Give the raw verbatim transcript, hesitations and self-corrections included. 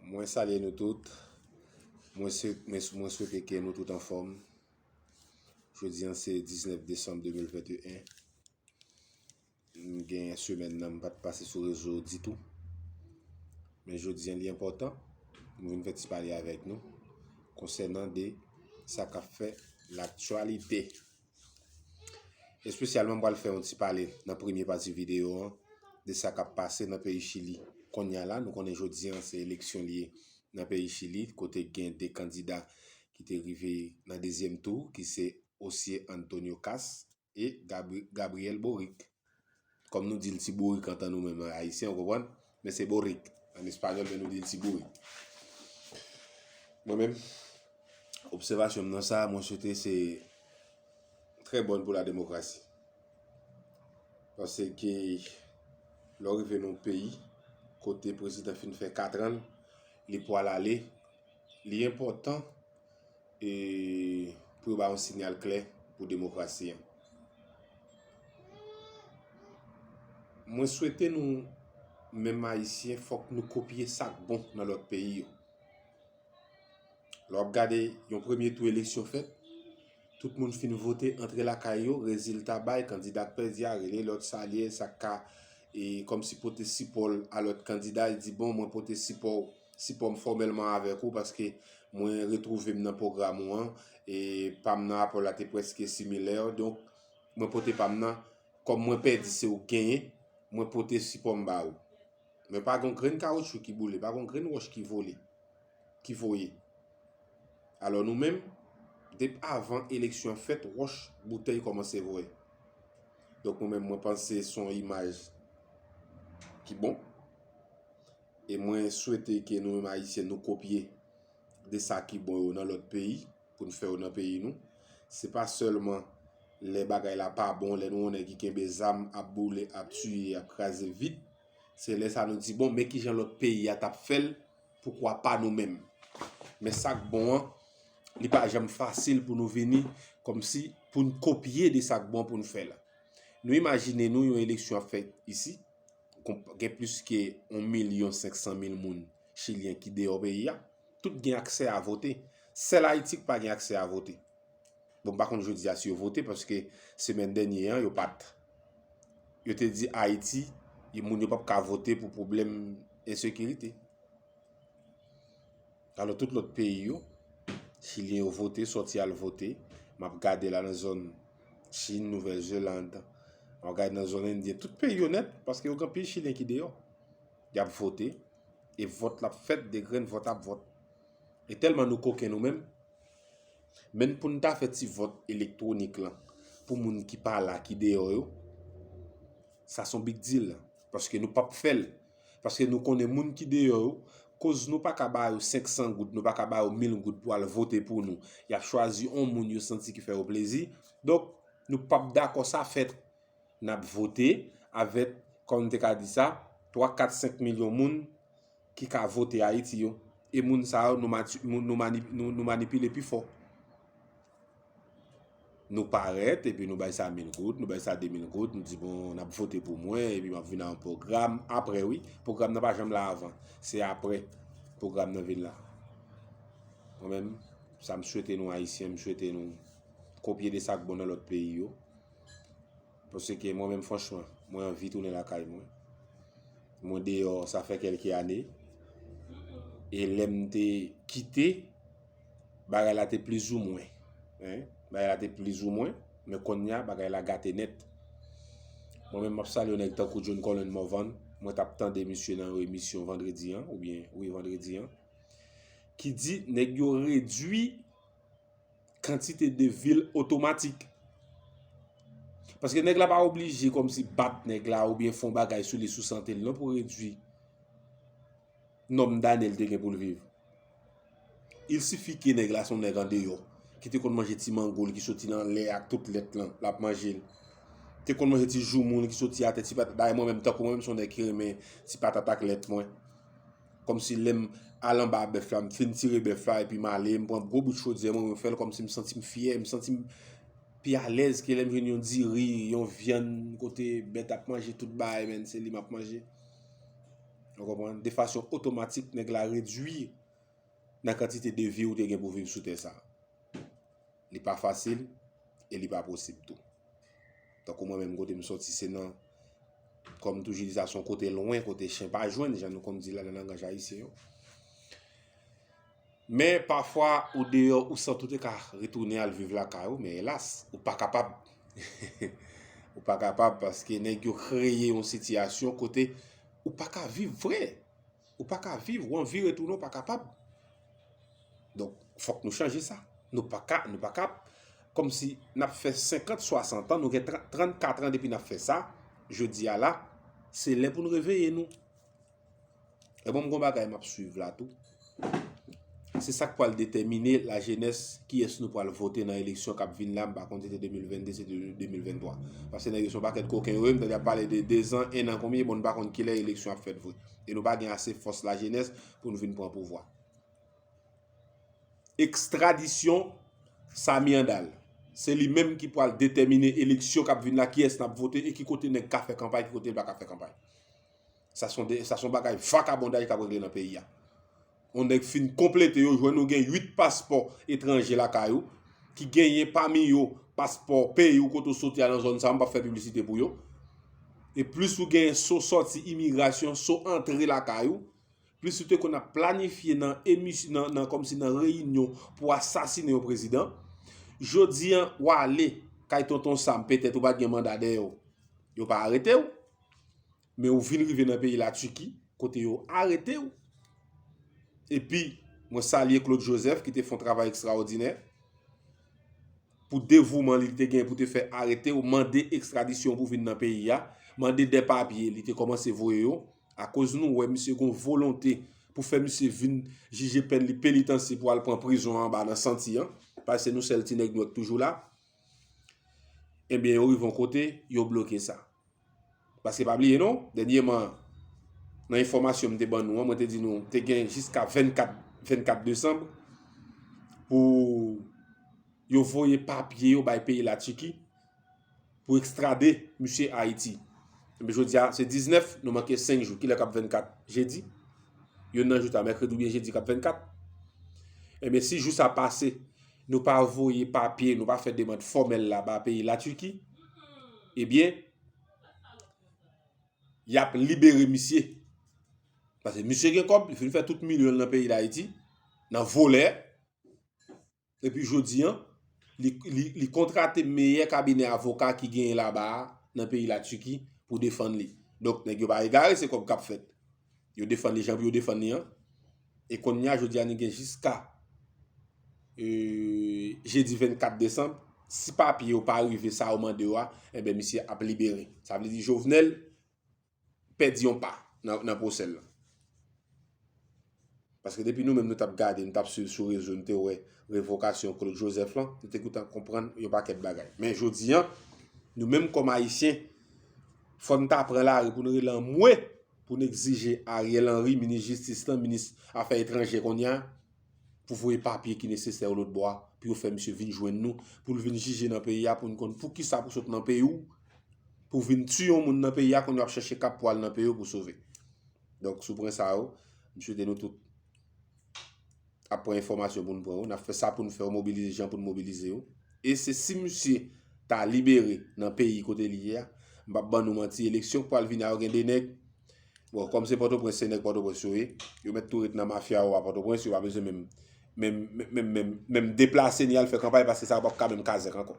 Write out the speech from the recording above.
Mwen salye nou tout. Mwen se, mwen, mwen swete ke nou tout anfòm. Jodi an se diznèf desanm de mil venteyen. M gen semèn nan, m pa t pase sou rezo ditou. Men jodi an, li enpòtan. M vin fè ti pale avèk nou konsènan de sa k ap fè laktyalite. Espesyalman, m pral fè yon ti pale nan premye pati videyo an de sa k ap pase nan peyi Chili. Kounye a la, nou konnen jodi an se eleksyon li ye nan peyi Chili, kote gen de kandida ki te rive nan dezyèm tou, ki se José Antonio Kast e Gabri-, Gabriel Boric. Kòm nou di l ti bourik antan nou menm Ayisyen, ou konprann? Men se Boric. An espanyòl, men nou di l ti bourik. Mwen menm, obsèvasyon m nan sa, mwen swete se très bonne pour la démocratie. Paske lè w rive nan yon peyi, kote prezidan fin fè kat an l, li pral ale, li enpòtan e pou yo ba yon sinyal klè pou demokrasi an. Mwen swete nou, menm Ayisyen, fòk nou kopye sa k bon nan lòt peyi yo. Lè w ap gade yon premye tou eleksyon fèt, tout moun fin vote, antre lakay yo, rezilta bay, kandida k pèdi a rele lòt, salye, sa k ka, e, kòmsi pote sipò l a lòt kandida, li di, bon, mwen pote sipò, sipò m fòmèlman avèk ou, paske mwen retwouve m nan pwogram ou an, e pa m nan apò la te prèske similè, donk, mwen pote pa m nan, kòm mwen pèdi se ou k genyen, mwen pote sipò m ba ou. Men pa gen yon grenn kawotchou ki boule, pa gen yon grenn wòch ki vole, ki voye. Alò nou menm, depi avan eleksyon an fèt, wòch, boutèy kòmanse voye. Donk mwen menm, mwen panse se yon imaj ki bon. E mwen swete ke nou menm Ayisyen, nou kopye de sa ki bon yo nan lòt peyi, pou n fè yo nan peyi nou. Se pa sèlman lè bagay la pa bon, lè nou wè yon nèg ki kenbe zam, ap boule, ap tiye, ap kraze vit. Se lè sa nou di, bon, men kijan lòt peyi a t ap fè l, poukwa pa nou menm? Men sa k bon an, li pa janm fasil pou nou vini kòmsi pou n kopye de sa k bon pou n fè la. Nou imajine nou yon eleksyon ap fèt isi, gen plis ke yon milyon senk san mil moun chilyen ki deyò peyi a. Tout gen aksè a vote. Sèl Ayiti k pa gen aksè a vote. Bon, m pa konn jodi a si yo vote, paske semèn dènye an, yo pa t. Yo te di Ayiti, moun yo p ap ka vote pou pwoblèm ensekirite. Alò, tout lòt peyi yo, chilyen yo vote, sòti al vote. M ap gade la nan zòn Chin, Nouvèl Zeland. M ap gade nan zòn Endyen, tout peyi yo nèt, paske yo gen anpil chilyen ki deyò. Y ap vote, e vòt la ap fèt, de grenn vòt ap vòt. E tèlman nou koken nou menm, menm pou n ta fè ti vòt elektwonik lan, pou moun ki pa la, ki deyò yo, sa se yon big deal, paske nou p ap fè l. Paske nou konnen moun ki deyò yo, koz nou pa ka ba yo senk san goud, nou pa ka ba yo mil goud pou al vote pou nou. Y ap chwazi yon moun yo santi ki fè yo plezi. Donk, nou p ap dakò sa fèt. N ap vote avèk, kòm n te ka di sa, twa, kat, senk milyon moun ki ka vote Ayiti yo. E moun sa yo, nou mati-, nou, nou mani-, nou, nou manipile pi fò. Nou parèt, epi nou bay sa mil goud, nou bay sa de mil goud, nou di, bon, n ap vote pou mwen, epi m ap vin ak yon pwogram. Apre, wi, pwogram nan pa janm la avan. Se apre pwogram nan vin la. Mwen menm, sa m swete nou Ayisyen, m swete nou kopye de sa k bon nan lòt peyi yo. Paske mwen menm, franchman, mwen anvi tounen lakay mwen. Mwen deyò, sa fè kèlke ane. E lè m te kite, bagay la te plizoumwen. Hein? Bagay la te plizoumwen, men kounye a, bagay la gate nèt. Mwen menm, m ap salye yon nèg tankou John Colin Morvan. Mwen t ap tande misye nan yon emisyon vandredi an, oubyen, wi, vandredi an, ki di nèg yo redui kantite de vil otomatik. Paske nèg la pa oblije kòmsi bat nèg la oubyen fè yon bagay sou li, sou sante l, non, pou redui nonm dane l te gen pou l viv. Il sifi ke nèg la se yon nèg andeyò, ki te konn manje ti mango l ki soti nan lè ak tout lèt lan, l ap manje l. Te konn manje ti joumoun ki soti atè, ti patat. Dayè mwen menm, tankou mwen menm, se yon nèg ki renmen ti patat ak lèt mwen. Kòmsi lè m al anba bèf la, m fin tire bèf la, epi m ale, m pran gwo bout chodyè mwen, mwen fè l kòmsi m santi m fyè, m santi m pi alèz ke lè m jwenn yon diri, yon vyann, kote bèt ap manje tout bagay, men se li m ap manje. Ou konprann? De fason otomatik, nèg la redui nan kantite de vi ou te gen pou viv sou tè sa a. Li pa fasil e li pa posib tou. Tankou mwen menm, kote m soti, se nan, kòm toujou di sa, se yon kote lwen, kote chen pa jwenn, jan nou konn di la nan langaj ayisyen yo. Men pafwa, ou deyò, ou santi w te ka retounen al viv lakay ou, men elas, ou pa kapab. Ou pa kapab paske nèg yo kreye yon sitiyasyon kote ou pa ka viv vre. Ou pa ka viv, ou anvi retounen, ou pa kapab. Donk, fòk nou chanje sa. Nou pa ka, nou pa ka, kòmsi n ap fè senkant, swasant an, nou gen trannkat an depi n ap fè sa. Jodi a la, se lè pou n reveye nou. E bon, m gon bagay m ap swiv la tou. Se sa k pral detèmine lajenès, kiyès nou pral vote nan eleksyon k ap vin la. M pa konn si se de mil vennde, se de, de mil venntwa. Paske nèg yo se yon pakèt koken yo ye, m tande y ap pale de dezan, ennan, konbyen, bon, n pa konn kilè eleksyon ap fèt vre. E nou pa gen ase fòs lajenès pou n vin pran pouvwa. Ekstradisyon Samy Andal. Se li menm ki pral detèmine eleksyon k ap vin la, kiyès n ap vote e ki kote nèg ka fè kanpay, ki kote l pa ka fè kanpay. Sa se yon de, sa se yon bagay vakabondaj k ap regle nan peyi a. Yon nèg fin konplete yo, jwenn ou gen uit paspò etranje lakay ou, ki genyen pami yo paspò peyi w kote w soti a nan zòn sa a, m p ap fè piblisite pou yo. E plis ou genyen so sòti imigrasyon, so antre lakay ou, plis ou te konn ap planifye nan emis-, nan, nan, kòmsi nan reyinyon pou asasine yon prezidan. Jodi a, w ale kay tonton Sam, petèt ou pa t gen manda dèyè w. Yo pa arete w. Men ou vin rive nan peyi Latiki, kote yo arete w. Epi, mwen salye Claude Joseph ki te fè yon travay ekstraòdinè pou devouman li te gen pou te fè arete w, mande ekstradisyon pou vin nan peyi a, mande de papye, li te kòmanse voye yo. Akoz nou wè misye gon volonte pou fè misye vin jije pèn li penitansye pou al pran prizon anba nan Santi an, paske nou sèl ti nèg nwè k toujou la. Ebyen, yo rive yon kote, yo bloke sa. Paske pa bliye non, dènyèman, nan enfòmasyon m te ban nou an, mwen te di nou, te gen jiska vennkat, vennkat desanm pou yo voye papye yo bay peyi Latiki pou ekstrade misye Ayiti. Ebyen, jodi a, se diznèf, nou manke senk jou. Kilè k ap vennkat? Jedi? Youn nan jou sa, mèkredi oubyen jedi k ap vennkat? Ebyen, si jou sa pase, nou pa voye papye, nou pa fè demann fòmèl la ba peyi Latiki, ebyen, y ap libere misye. Paske misye gen kòb, li fin fè tout milyon l nan peyi Dayiti, nan volè. Epi jodi a, li, li, li kontrate meyè kabinè avoka ki genyen laba a nan peyi Latiki pou defann li. Donk, nèg yo pa egare, se kòb k ap fèt. Yo defann li jan pou yo defann li an. E kounye a, jodi a, nou gen jiska, e, jedi vennkat desanm. Si papye yo pa rive sa yo mande yo a, enben, misye ap libere. Sa vle di Jovenel pèdi yon pa nan, nan pwosè l lan. Paske depi nou menm nou t ap gade, nou t ap swiv sou rezo, nou te wè revokasyon Claude Joseph lan, nou te gentan konprann yon pakèt bagay. Men jodi a, nou menm kòm Ayisyen, fò n ta pran lari pou n rele anmwe, pou n egzije Ariel Henry, minis jistis lan, minis afè etranjè kounye a, pou voye papye ki nesesè yo lòtbò a, pou yo fè misye vin jwenn nou, pou l vin jije nan peyi a, pou n konn poukisa pou sot nan peyi w, pou vin tiye yon moun nan peyi a, kounye a w ap chèche kap pou al nan peyi w pou sove. Donk, sou pwen sa yo, m swete nou tout ap pran enfòmasyon pou n pran yo. N ap fè sa pou n fè yo, mobilize jan pou n mobilize yo. E se si misye ta libere nan peyi kote li ye a, m p ap ban nou manti, eleksyon k pral vini a yo gen de nèg. Bon, kòm se Pòtoprens, se nèg Pòtoprens yo ye. Yo mèt tou ret nan mafya yo a Pòtoprens, yo pa bezwen menm, menm, menm, menm, menm deplase ni al fè kanpay paske sa yo p ap ka menm kazèk ankò.